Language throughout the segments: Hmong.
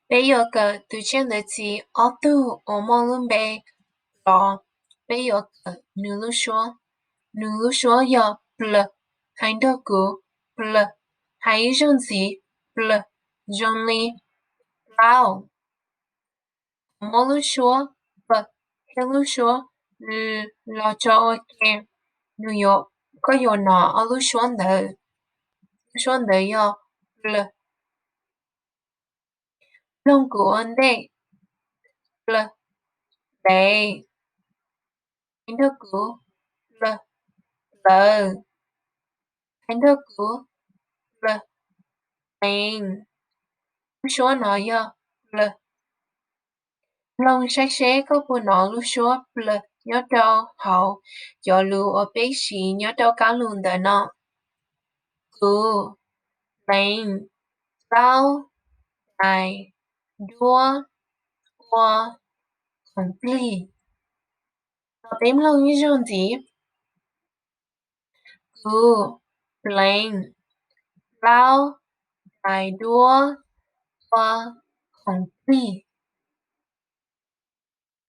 Peb yuav kawm tus tsiaj ntawv txiv ob tug uas muaj lub npe los. Peb yuav kawm nws lub suab. Nws lub suab yog pl. Hais nrog kuv, pl. Hais ib zaug ntxiv, pl. Zoo li plaub. Thaum muaj lub suab p thiab lub suab l los tso ua ke, nws yuav, koj yuav hnov ob lub suab ntawd. Lub suab ntawd yog pl. Mloog kuv ua ntej, pl, plev. Hais nrog kuv, pl, plawv. Hais nrog kuv, pl, pleev. Lub suab no yog pl. Mloog saib seb koj puas hnov lub suab pl nyob rau hauv cov lus uas peb siv nyob rau kab lus ntawm no: kuv, pleev, plaub, dais, duab, ua, khoom plig. Los peb mloog ib zaug ntxiv: kuv, pleev, plaub, dais, duab, ua, khoom plig.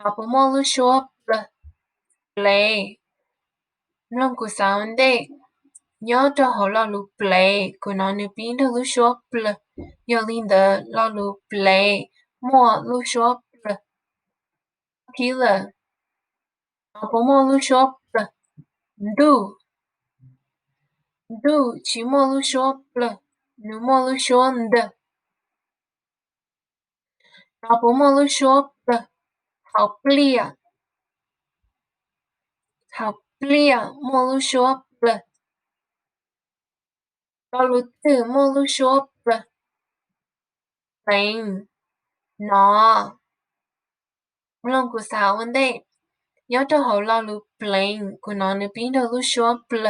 Nov puas muaj lub suab pl? Plev. Mloog kuv xav ua ntej, nyob rau hauv lo lus plev kuv hnov nws pib nrog lub suab pl. Yog li ntawd lo lus plev muaj lub suab pl. Killer. Nov puas muaj lub suab pl? Ntuj. Ntuj tsis muaj lub suab pl, nws muaj lub suab ntawg. Nov puas muaj lub suab pl? Haus pliaj. Haus pliaj muaj lub suab pl. Lo lus twg muaj lub suab pl? Pleev. Nov. Mloog kuv xav ua ntej, nyob rau hauv lo lus pleev kuv hnov nws pib nrog lub suab pl.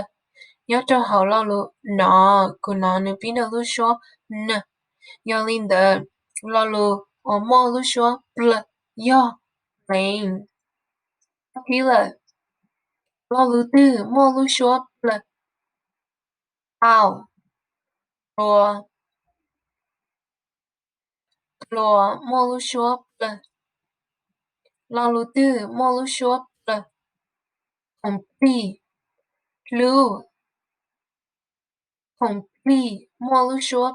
Nyob rau hauv lo lus nov kuv hnov nws pib nrog lub suab n. Yog li ntawd, lo lus uas muaj lub suab pl yog pleev. Killer. Lo lus twg muaj lub suab pl? Au. Hlua. Hlua muaj lub suab pl. Lo lus twg muaj lub suab pl? Khoom plig. Hlub. Khoom plig muaj lub suab